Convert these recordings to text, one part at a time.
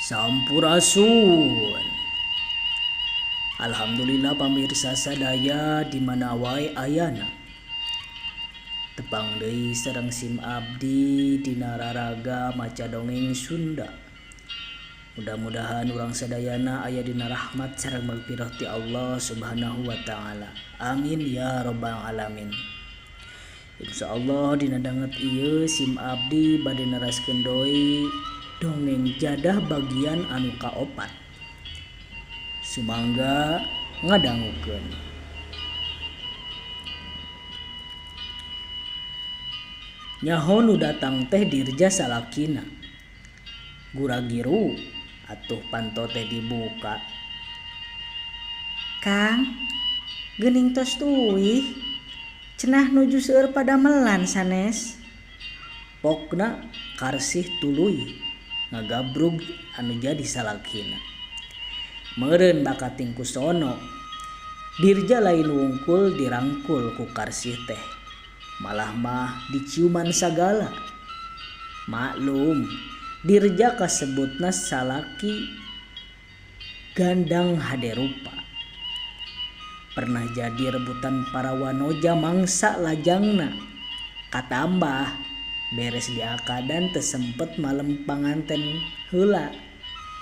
Sampurasun. Alhamdulillah pamirsa sadaya di mana wae ayana. Tepang deui sareng sim abdi dina raraga maca dongeng Sunda. Mudah-mudahan urang sadayana aya dina rahmat sareng magfirah ti Allah Subhanahu wa taala. Amin ya rabbal alamin. Insyaallah dina danget ieu sim abdi bade neraskeun deui dongeng jadah bagian anu kaopat. Sumangga ngadangukeun. Nyaho nu datang teh Dirja salakina. Guragiru atuh panto teh dibuka. Kang, geuning tos tuih. Cenah nuju seueur padamelan sanes. Pokna Karsih tuluy ngagabrug anu jadi salakina. Meureun bakating ku sono. Dirja lain wungkul dirangkul ku Karsih teh. Malah mah diciuman sagala. Maklum, Dirja kasebutna salaki gandang hade rupa. Pernah jadi rebutan para wanoja mangsa lajangna. Katambah beres diakadan teu sempet malem panganten heula.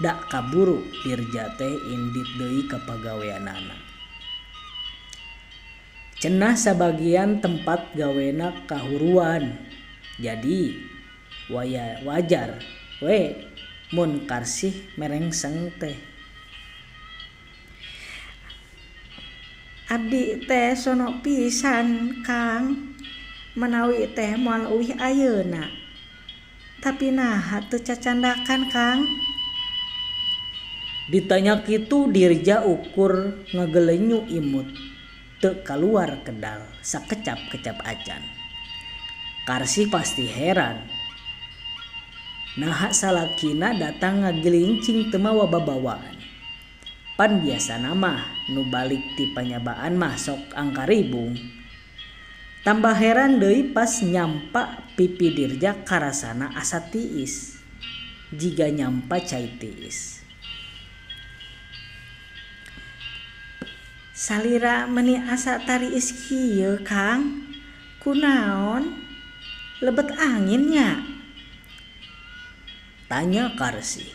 Dak kaburu Dirja teh indit deui ka pagaweanana. Cenah sabagian tempat gawena kahuruan. Jadi waya wajar we mun Karsih merengseng teh. Abdi teh sono pisan, Kang. Menawi teh moal uih ayeuna. Tapi naha teu cacandakan, Kang? Ditanya kitu Dirja ukur ngagelenyu imut. Teu kaluar kedal sakecap-kecap acan. Karsih pasti heran. Naha salakina datang ngagelincing teu mawa babawaan. Pan biasana mah nu balik ti panyabaan mah sok angkaribung. Tambah heran deui pas nyampa pipi Dirja karasana asa tiis. Jiga nyampa cai tiis. Salira meuni asa tariis kieu, Kang. Kunaon? Lebet angin nya? Tanya Karsih.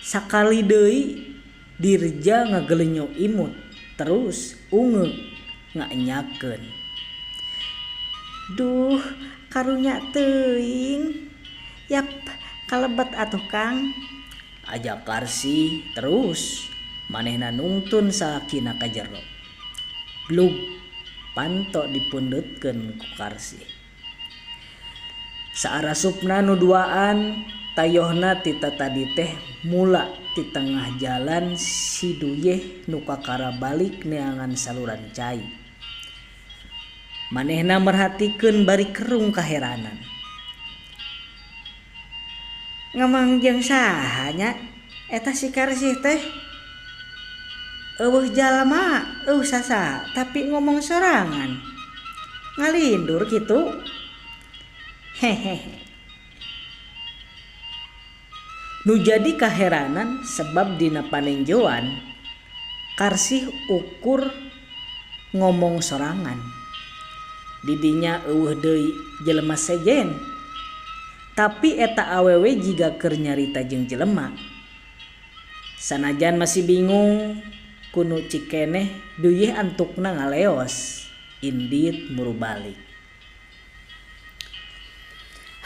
Sakali deui Dirja ngagelenyo imut terus ungeuk ngaenyakeun. Duh, karunya teuing. Yap, kalebet atuh, Kang. Ajak Karsih terus manehna nungtun salakina ka jero. Blug panto dipundeutkeun ku Karsih. Saarasupna nu duaan tayohna ti tatadi teh mula ti tengah jalan si Duyeh nu kakara balik neangan saluran cai. Manehna merhatikeun bari kerung kaheranan. Ngemang jeung saha nya eta si Karsih teh? Eueuh jalma, eueuh sasaha tapi ngomong sorangan. Ngalindur kitu. Hehehe. Nu jadi kaheranan sebab dina panenjoan Karsih ukur ngomong sorangan. Didinya eueuh deui jelema sejen. Tapi eta awewe jiga keur nyarita jeung jelema. Sanajan masih bingung kunu cikeneh Duyeh antukna ngaleos indit muru balik.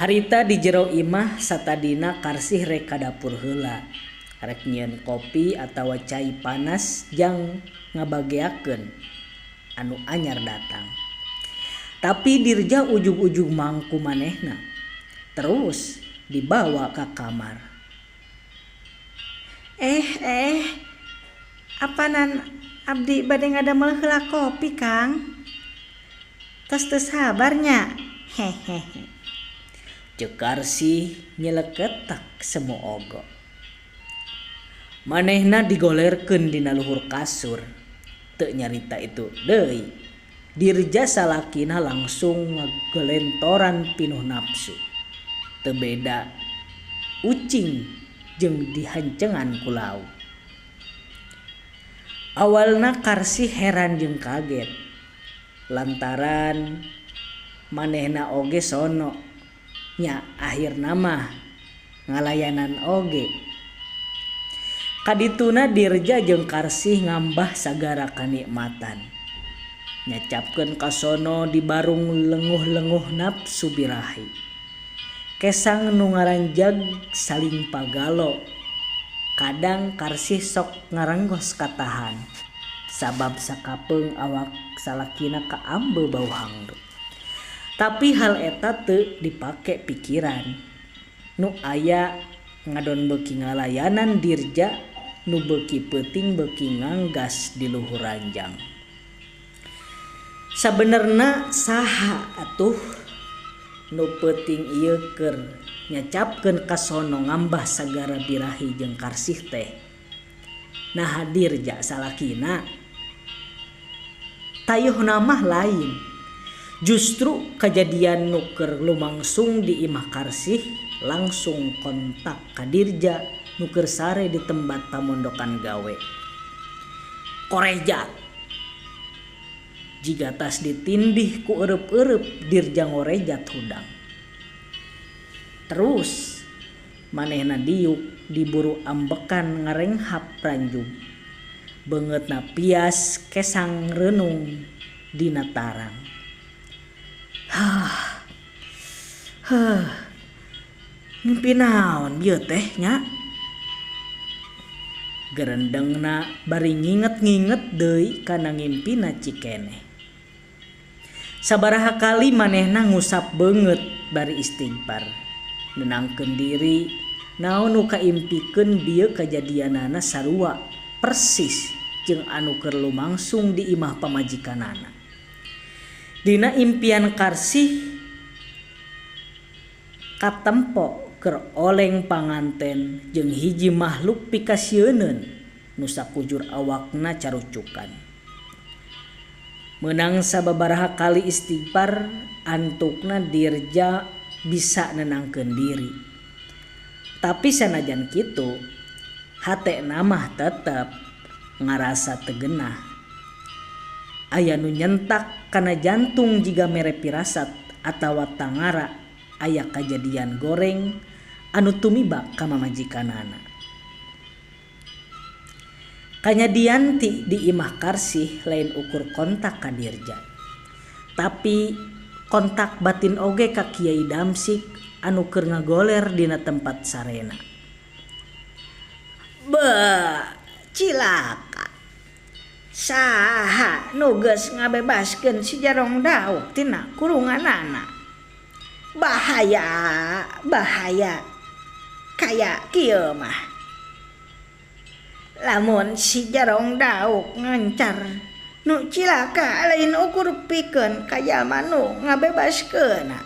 Harita di jero imah satadina Karsih rek ka dapur heula. Rek nyieun kopi atawa cai panas jang ngabageakeun anu anyar datang. Tapi Dirja ujug-ujug mangku manehna. Terus dibawa ka kamar. Apanan abdi bade ngadamel heula kopi, Kang. Tos teu sabar nya. Hehehe. Ceuk Karsih nyeleketak semu ogo. Manehna digolerkeun dina luhur kasur. Teu nyarita itu deui. Dirja salakina langsung ngagelentoran pinuh nafsu. Teu beda ucing jeung dihancengan ku lauk. Awalna Karsih heran jeung kaget lantaran manehna oge sono nya akhirna mah ngalayanan oge. Kadituna Dirja jeung Karsih ngambah sagara kanikmatan. Nyacapkeun kasono di barung lenguh-lenguh nafsu birahi. Kesang nu ngaranjag saling pagalo. Kadang Karsih sok ngarenggos katahan sabab sakapeung awak salakina kaambe bau hangdut. Tapi hal eta teu dipake pikiran. Nu aya ngadon beuki ngalayanan Dirja nu beuki peuting beuki nganggas di luhur ranjang. Sabenerna saha atuh nu peuting ieu keur nyacapkeun kasono ngambah sagara birahi jeung Karsih teh. Naha Dirja salakina? Tayuhna mah lain. Justru kajadian nu keur lumangsung di imah Karsih langsung kontak ka Dirja nu keur sare di tempat pamondokan gawe. Korejat. Jiga tas ditindih ku eureub-eureub Dirja ngorejat hudang. Terus manehna diuk diburu ambekan ngarenghap ranjug. Beungeutna pias kesang reunung dina tarang. Hah. Heuh. Ngimpi naon ieu teh nya? Gerendengna bari nginget-nginget deui kana ngimpina cikeneh. Sabaraha kali manehna ngusap beungeut bari istighfar. Nenangkeun diri naon nu kaimpikeun bieu kajadianana sarua persis jeung anu keur lumangsung di imah pamajikanana. Dina impian Karsih katempo keur oleng panganten jeung hiji makhluk pikasieuneun nu sakujur awakna carucukan. Meunang sababaraha kali istighfar antukna Dirja bisa nenangkeun diri. Tapi sanajan kitu hatena mah tetep ngarasa teu genah. Aya nu nyentak kana jantung jiga mere pirasat atawa tangara aya kajadian goreng anu tumiba ka mamajikanana. Kanyadian ti di imah Karsih lain ukur kontak ka Dirja. Tapi kontak batin oge ka Kiai Damsik anu keur ngagoler dina tempat sarena. Beuh, cilaka. Saha nu geus ngabebaskeun si Jarong Dauk tina kurunganana. Bahaya, bahaya. Kaya kieu mah. Lamun si Jarong Dauk ngancar nu cilaka lain ukur pikeun ka jalma nu ngabebaskeunna.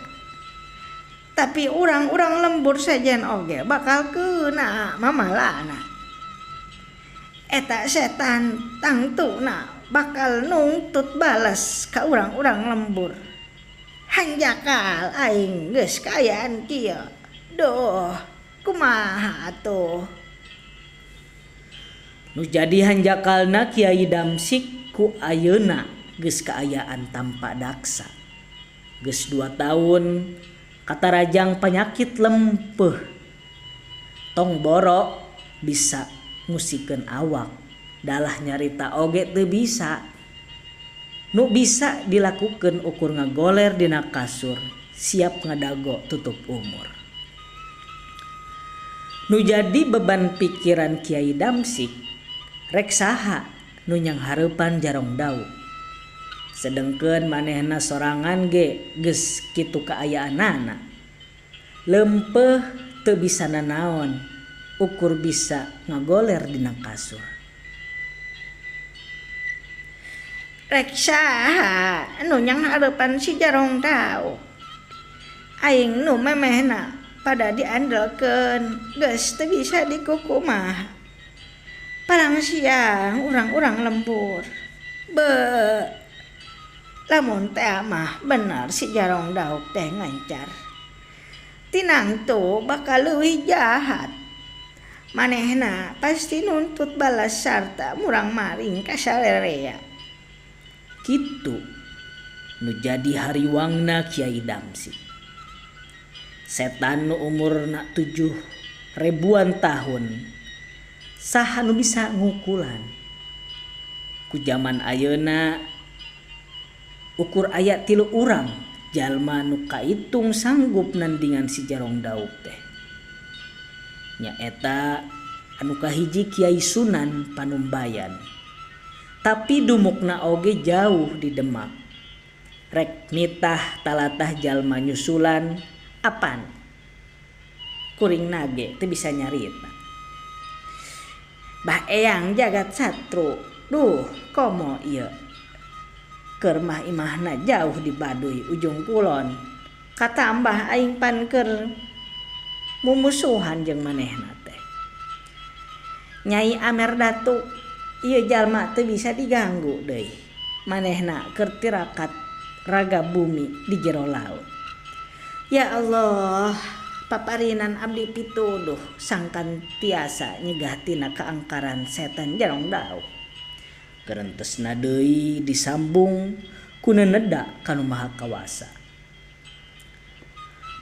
Tapi urang-urang lembur sejen oge bakal keuna mamalana. Eta setan tangtuna bakal nungtut bales ka urang-urang lembur. Hanjakal aing geus kaayaan kieu. Duh, kumaha atuh? Nu jadi hanjakalna Kiai Damsik ku ayeuna geus kaayaan tampa daksa. Geus 2 tahun katarajang panyakit lempeuh. Tong boro bisa ngusikeun awak, dalah nyarita oge teu bisa. Nu bisa dilakukeun ukur ngagoler dina kasur, siap ngadago tutup umur. Nu jadi beban pikiran Kiai Damsik rek saha nu nyanghareupan Jarong Dauk. Sedengkeun manehna sorangan ge geus kitu kaayaanana. Lempeuh teu bisa nanaon, ukur bisa ngagoler dina kasur. Rek saha nu nyanghareupan si Jarong Dauk. Aing nu memehna pada diandelkeun geus teu bisa dikukumaha. Parang siang urang-urang lembur. Beuh, lamun teh mah bener si Jarong Dauk teh ngancar. Tinangtu bakal leuwih jahat. Manehna pasti nuntut balas sarta murang-maring ka sarerea. Kitu nu jadi hariwangna Kiai Damsi. Setan nu umurna 7 ribuan tahun saha nu bisa ngukulan ku zaman ayeuna? Ukur aya tilu urang jalma nu kaitung sanggup nandingan si Jarong Dauk teh, nyaeta anu kahiji Kiai Sunan Panumbayan, tapi dumukna oge jauh di Demak. Rek nitah talatah jalma nyusulan, apan kuring nage teu bisa nyarita. Bah Eyang Jagat Satru, duh, komo ieu keur mah imahna jauh di Baduy Ujung Kulon, katambah aing pan keur mumusuhan jeung manehna teh. Nyai Amer Datu, ieu jalma teu bisa diganggu deui, manehna keur tirakat raga bumi di jero laut. Ya Allah, paparinan abdi pituduh sangkan tiasa nyegah tina kaangkaran setan Jarong Dauk. Gerentesna deui disambung ku neneda ka Nu Maha Kawasa.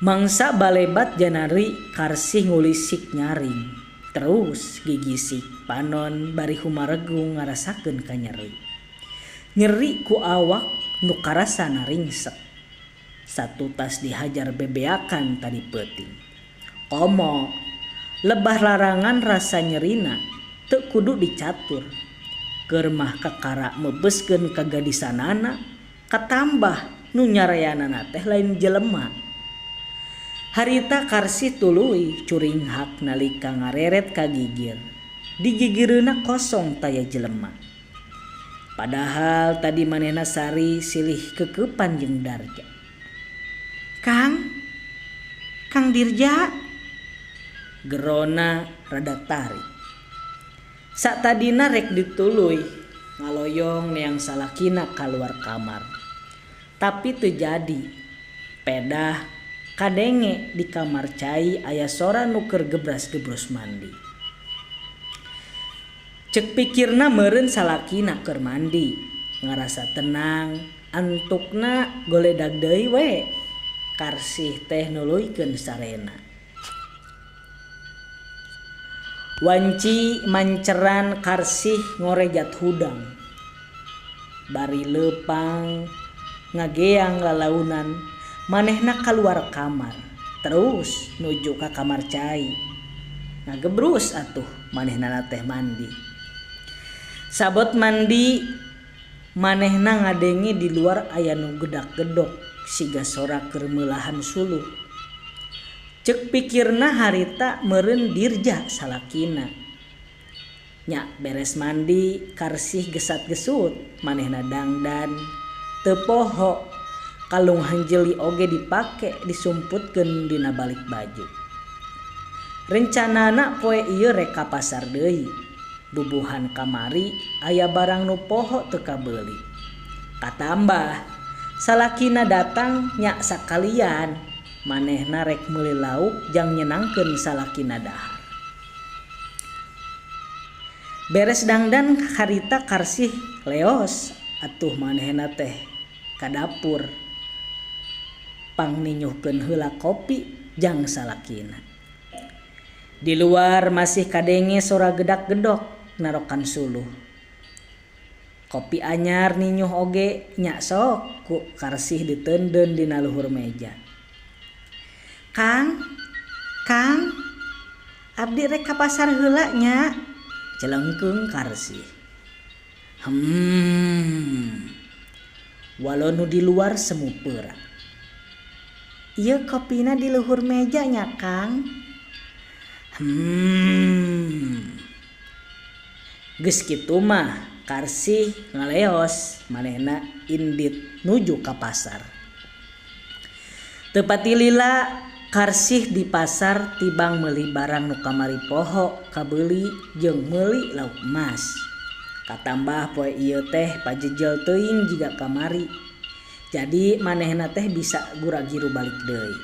Mangsa balebat janari Karsih ngulisik nyaring terus gigisik panon bari humaregung ngarasakeun kanyeri nyeri ku awak nu karasa naringsek satutas dihajar bebeakan tadi peuting. Komo lebah larangan rasa nyerina teu kudu dicatur, keur mah kakara meubeuskeun kagadisanana, katambah nu nyareanana teh lain jelema. Harita Karsih tuluy curinghak nalika ngareret ka gigir. Di gigireunna kosong, taya jelema. Padahal tadi manehna sari silih kekepan jeung Darja. Kang, Kang Dirja. Gerona rada tarik. Satadina rek dituluy ngaloyong neang salakina kaluar kamar. Tapi teu jadi. Pedah kadenge di kamar cai aya sora nu keur gebras-gebrus mandi. Cek pikirna meureun salakina keur mandi. Ngarasa tenang, antukna goledag deui we. Karsih teh nuluykeun sarena. Wanci manceran Karsih ngorejat hudang. Bari leupang ngageang lalaunan, manehna kaluar kamar terus nuju ka kamar cai. Ngagebrus atuh manehna teh mandi. Sabot mandi manehna ngadenge di luar aya nu gedak-gedok siga sora keur meulahan suluh. Cek pikirna harita meureun Dirja salakina. Nya beres mandi Karsih gesat-gesut manehna dangdan, teu poho kalung hanjeli oge dipake disumputkeun dina balik baju. Rencanana poe ieu rek ka pasar deui. Bubuhan kamari aya barang nu poho teu kabeuli. Katambah salakina datang, nya sakalian manehna rek meuli lauk jang nyenangkeun salakina dahar. Beres dangdan harita Karsih leos atuh manehna teh ka dapur pangninyuhkeun heula kopi jang salakina. Di luar masih kadenge sora gedak-gedok narokan suluh. Kopi anyar ninyuh oge nya sok ku Karsih diteundeun dina luhur meja. Kang, Kang, abdi rek ka pasar heula nya. Celengkeung Karsih. Walau nu di luar semu peura. Ieu kopina di luhur meja nya, Kang. Geus kitu mah Karsih ngaleos, manehna indit nuju ka pasar. Teu pati lila Karsih di pasar tibang meuli barang nu kamari poho kabeuli jeung meuli lauk emas. Katambah poe ieu teh pajejel teuing jiga kamari. Jadi manehna teh bisa gura-giru balik deui.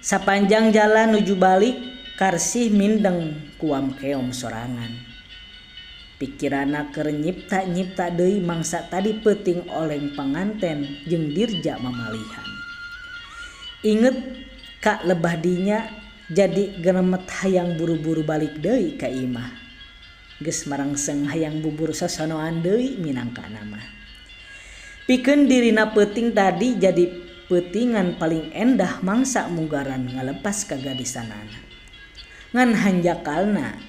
Sapanjang jalan nuju balik Karsih mindeng kuam keom sorangan. Pikiranna keur nyipta-nyipta deui mangsa tadi peuting oleng panganten jeung Dirja mamalihan. Inget ka lebah dinya jadi geremet hayang buru-buru balik deui ka imah. Geus marangseng hayang bubur sosonoan deui minangkana mah. Pikeun dirina peuting tadi jadi peutingan paling endah mangsa munggaran ngalepas kagadisanana. Ngan hanjakalna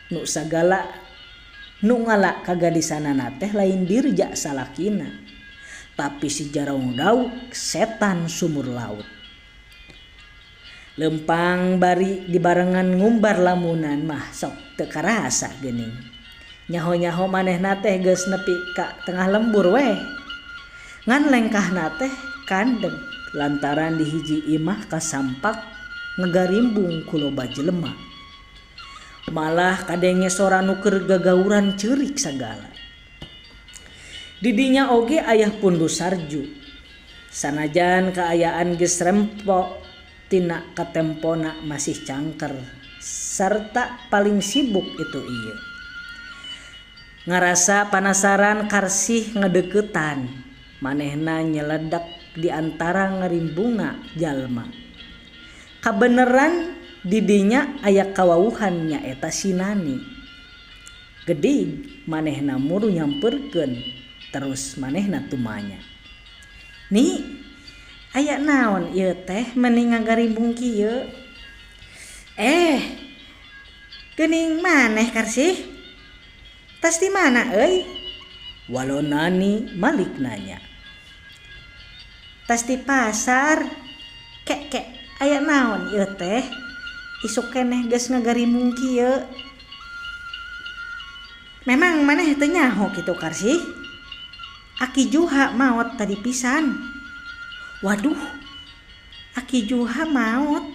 nu sagala nu ngala kagadisanana teh lain Dirja salakina tapi si Jarong Dauk setan sumur laut. Lempang bari dibarengan ngumbar lamunan mah sok teu karasa geuning. Nyaho-nyaho manehna teh geus nepi ka tengah lembur weh. Ngan lengkahna teh kandeg lantaran di hiji imah kasampak ngagarimbung ku loba jelema. Malah kadenge sora nu keur gagauran ceurik sagala. Di dinya oge aya pundu Sarju. Sanajan kaayaan geus rempo tina katempona masih cangker sarta paling sibuk itu ieu. Ngarasa panasaran Karsih ngadeukeutan manehna nyeledak di antara ngarimbungna jalma. Kabeneran di dinya aya kawawuhan nyaeta si Nani. Gedig manehna muru nyamperkeun terus manehna tumanya. Ni aya naon ieu teh meni ngagarimbung kieu? Geuning maneh Karsih? Tas di mana euy? Walau Nani malik nanya. Tas di pasar. Kek kek aya naon ieu teh? Isuk keneh geus ngagarimbung kieu. Memang maneh teu nyaho kitu Karsih? Aki Juha maot tadi pisan. Waduh, Aki Juha maot.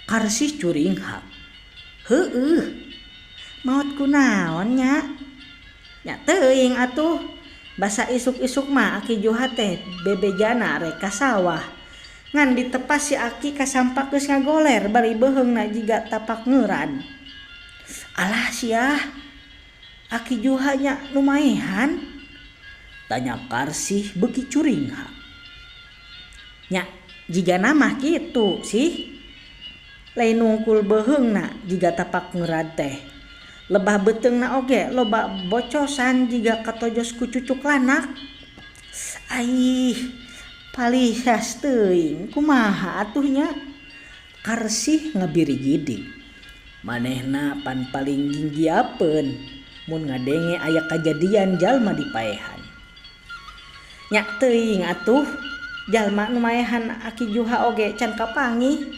Karsih curinghak. Heueuh. Maot kunaon nya? Nya teuing atuh. Basa isuk-isuk mah Aki Juha teh bebejana rek ka sawah. Ngan ditepas si Aki kasampak geus ngagoler bari beuheungna jiga tapak ngeuran. Alah siah. Aki Juha nya nu maehan? Tanya Karsih beuki curinghak. Nya jigana mah kitu sih. Lain nungkul beuheungna jiga tapak ngeurad teh. Lebah beuteungna oge loba bocosan jiga katojos ku cucuk lanak. Aih, palihas teuing kumaha atuh nya? Karsih ngabirigidig. Manehna pan paling ginggiapeun mun ngadenge aya kajadian jalma dipaehan. Nya teuing atuh jalma nu maehan Aki Juha oge can kapanggih.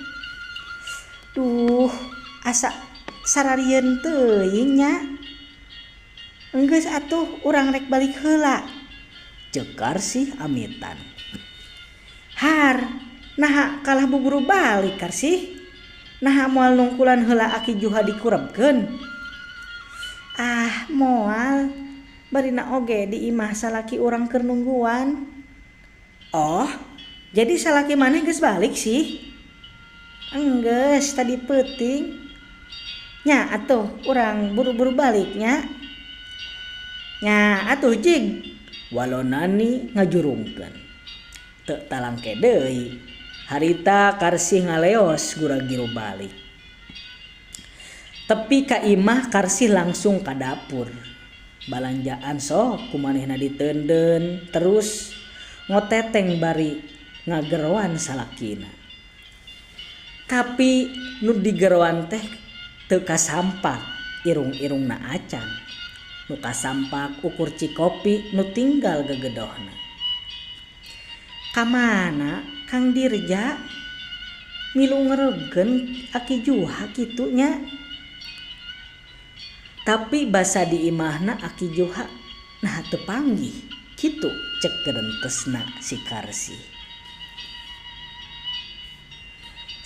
Duh, asa sararieun teuing nya. Enggeus atuh urang rek balik heula. Ceuk Karsih amitan. Har, naha kalah buburu balik Karsih? Naha moal nungkulan heula Aki Juha dikurebkeun? Ah, moal. Barina oge di imah salaki urang keur nungguan. Oh, jadi salaki maneh geus balik sih? Enggeus tadi peuting. Nya atuh urang buru-buru balik nya. Nya atuh jig. Walau Nani ngajurungkeun. Teu talangke deui. Harita Karsih ngaleos gura-giru balik. Tepi ka imah Karsih langsung ka dapur. Balanjaan sok ku manehna diteundeun terus ngoteteng bari ngageroan salakina. Tapi nu digeroan teh teu kasampak irung-irungna acan. Nu kasampak ukur cikopi nu tinggal gegedohna. Kamana Kang Dirja? Milu ngerebkeun Aki Juha kitu nya. Tapi basa di imahna Aki Juha nah teu panggih kitu cek gerentesna si Karsih.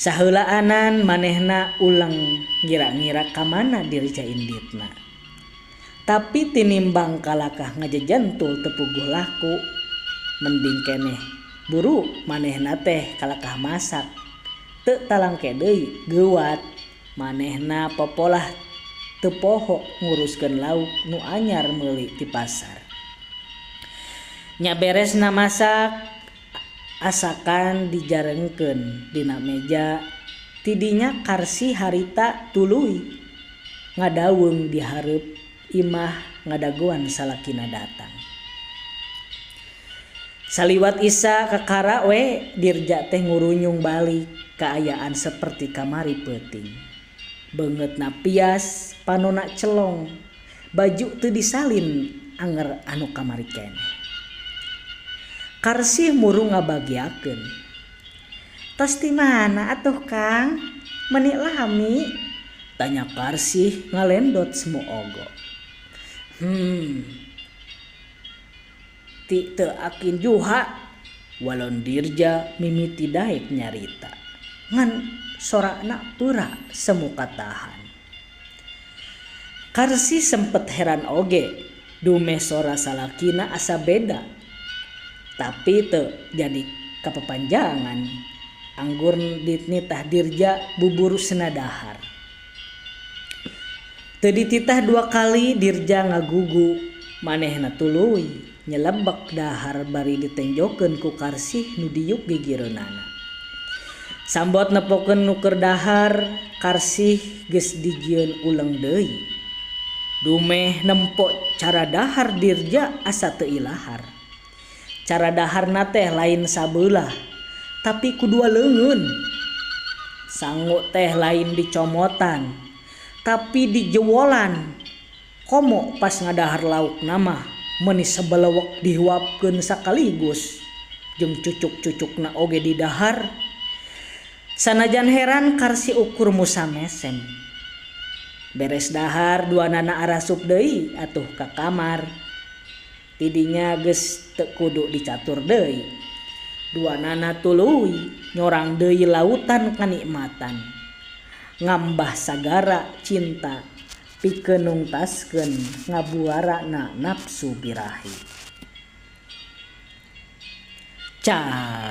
Saheulaanan manehna ulang ngira-ngira ka mana Dirja inditna. Tapi tinimbang kalakah ngajejentul teu puguh laku mending keneh buru manehna teh kalakah masak teu talangke deui geuwat. Manehna popolah teu poho nguruskeun lauk nu anyar meuli ti pasar. Nya beresna masak asakan dijarengkeun dina meja ti dinya Karsih harita tuluy ngadaweung di hareup imah ngadagoan salakina datang. Saliwat Isya kakara we Dirja teh ngurunyung balik kaayaan saperti kamari peuting. Beungeutna pias, panonna celong, baju teu disalin anger anu kamari keneh. Karsih muru ngabageakeun. Tos ti mana atuh Kang? Meni lami? Tanya Karsih ngalendot semu ogo. Hmm. Ti teu akin juha walon Dirja mimiti daek nyarita. Ngan sorana pura semu katahan. Karsih sempet heran oge dumeh sora salakina asa beda. Tapi teu jadi kapapanjangan. Anggur dititah Dirja buburu senadahar. Teu dititah dua kali Dirja ngagugu manehna tuluy nyelebek dahar bari ditenjokeun ku Karsih nu diuk gigireunana. Sambot nepokeun nu keur dahar, Karsih geus dijieun uleng deui. Dumeh nempo cara dahar Dirja asa teu ilahar. Cara daharna teh lain sabeulah, tapi ku dua leungeun. Sangu teh lain dicomotan, tapi dijewolan. Komo pas ngadahar laukna mah meuni sabelewek dihuapkeun sakaligus jeung cucuk-cucukna oge didahar. Sanajan heran Karsih ukur musamesem. Beres dahar duanana arasup deui atuh ka kamar. Tidinya geus teu kudu dicatur deui. Duanana tuluy nyorang deui lautan kanikmatan. Ngambah sagara cinta pikeun nungtaskeun ngabuarana napsu birahi. Cah.